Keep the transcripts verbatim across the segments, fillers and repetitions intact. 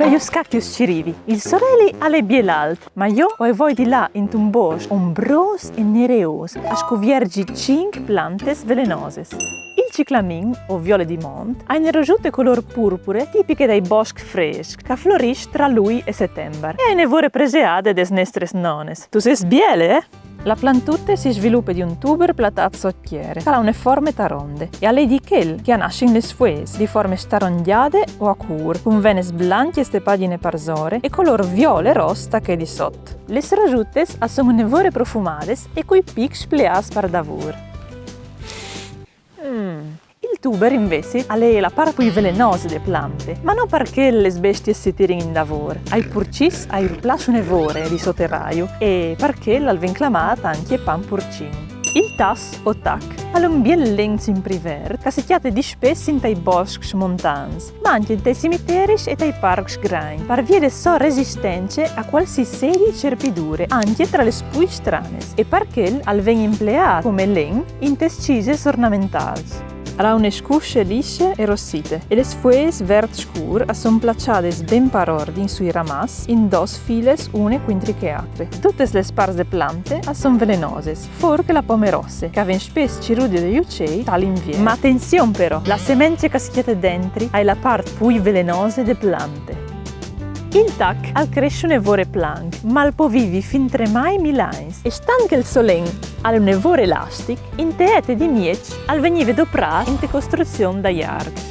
Io scacchio scirivi. Il soreli al è biel alt, ma io o e voi di là intun bosc ombrôs e nereôs a scuviergi cinc plantes velenoses. Il ciclamin, o viole di mont, a une rosute colôr purpure tipiche dai boscs frescs, che a florìs tra lui e setembar, e a une vore preseade des nestres nones. Tu sês biele, eh? La plantute si svilupe di un tuber platât sot tiere, che al à une forme taronde, e al è di chel che a nassin les fueis, di forme starongade o a cûr, cun venes blancjes te pagjine parsore e colôr viole ros ta chê di sot. Les rosutes a son une vore profumades e cui pics pleâts par davôr. Mm. Il tuber, invezit, al è la part plui velenose de plante, ma no par chel les bestiis si tirin indavôr. Ai purcits a ir plâs une vore di soteraiu e par chel al ven clamât ancje pan purcin. Il tas o tac al è un biel len simpri vert che si cjate dispès intai boscs montans, ma ancje intai cimiteris e tai parcs grancj, par vie de sô resistence a cualsisedi cerpidure, ancje tra les plui stranes, e par chel al ven impleât come len intes cises ornamentâls. Al à une scusse lisse e rossite, e les fueis vert scûr a son plaçades ben par ordin sui ramaçs, in dôs files, une cuintri chê altre. Dutes les parts de plante a son velenoses, fôr che la pome rosse, che a ven spès cirudie dai ucei tal invier. Ma atenzion però, la semence che si cjate dentri e je la part plui velenose de plante. Il tac al cresce une vore planc, ma al pò vivi fin tremai mil agns. E stant che il so len al è une vore elastic, inte ete di mieç al vegnive doprât inte costruzion dai arcs.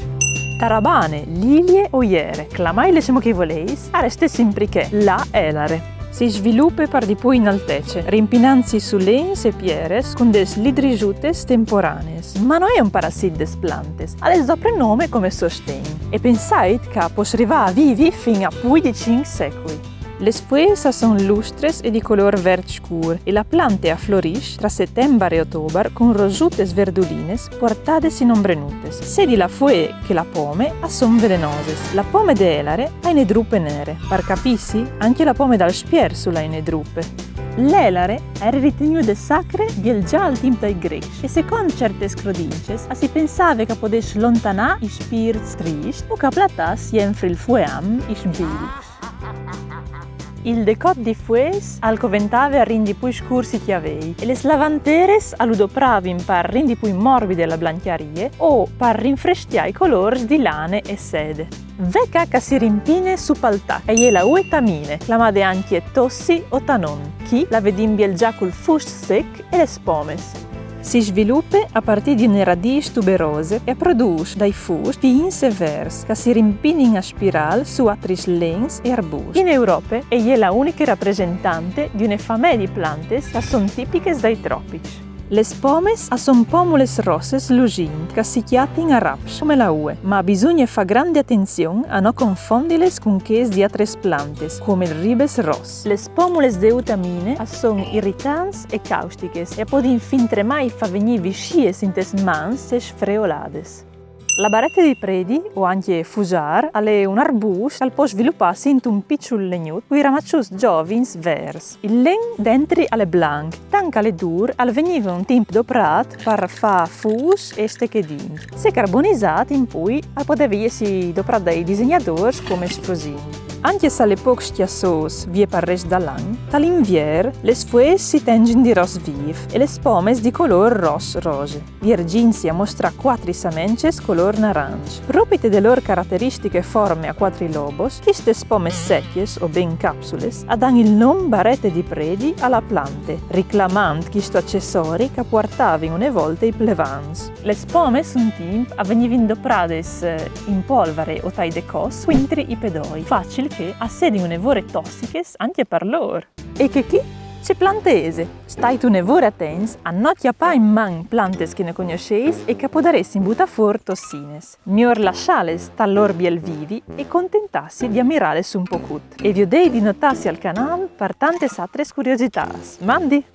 Tarabane, lilie o jere, clamaile cemût che o voleis, a reste simpri chê, la elare. Si svilupe par di plui in altece, rimpinantsi su lens e pieres cun des lidrisutes temporanees. Ma no je un parasit des plantes, al es dopre nome come sosten. E pensait che a pues rivâ a vivi fin a plui di cinc secui. Les fueis a son lustres e di colôr vert scûr, e la plante a florìs tra setembar e otobar cun rosutes verdulines puartades in ombrenutes. Sedi la fuee che la pome a son velenoses. La pome de elare a je une drupe nere. Par capîsi, ancje la pome dal spiers al à une drupe. L'elare e jere ritegnude sacre biel za al timp dai Grecs, e secont certes crodinces a si pensave che a podès lontanâ i spirts triscj o che a platàs jenfri il fueam i sbilfs. Il decot di fueis al coventave a rindi plui scûrs i cjavei, e les lavanteres a lu dopravin par rindi plui morbide la blancjarie o par rinfrescjâ i colôrs di lane e sede. Ve ca che si rimpine su pal tac, e je la uetamine, clamade ancje tossi o tanon, chi la vedìn biel za cul fust sec e les pomes. Si svilupe a partî di une radîs tuberose e a produs dai fuscs pins e verts, che si rimpinin a spirâl su altris lens e arbuscj. In Europe e je la uniche rapresentante di une famee di plantes che a son tipiches dai tropics. Les pomes a son pomules rosses lusint che si cjatin a raps, come la ue, ma bisugne fâ grande atenzion a no confondiles cun chês di altres plantes, come il ribes ros. Les pomules de uetamine a son iritants e caustiches e a podin fin tremai fâ vignî visciis intes mans se sfreolades. La barete di predi, o ancje fusâr, al è un arbusc che al pò svilupâsi intun piçul legnut cui ramaçuts zovins verts. Il len dentri al è blanc, tant che al è dûr, al vegnive un timp doprât par fâ fuscs e stechedins. Se carbonizât in plui al podeve jessi doprât dai disegnadôrs come sfosin. Ancje se al è pôc scjassôs vie pal rest dal an, tal invier les fueis si tengjin di ros vîf e les pomes di colôr ros rose. Viergjinsi a mostrâ cuatri samences colôr naranç. Propite de lôr carateristiche forme a cuatri lobos, chistes pomes secjes o ben capsules a dan il non barete di predi a la plante, riclamant chistu acessori che a puartavin une volte i plevans. Les pomes un timp a vegnivin doprades, eh, in polvare o tai decots cuintri i pedoi, facil che a sedin une vore tossiches ancje par lôr. E chê chi? Ce plante ese? Stait une vore atents a no cjapâ in man plantes che no cognossês e che a podaressin butâ fûr tossines. Miôr lassâles tal lôr biel vivi e contentâsi di amirâles un pocut. E viodei di notâsi al canâl par tantes altris curiositâts. Mandi!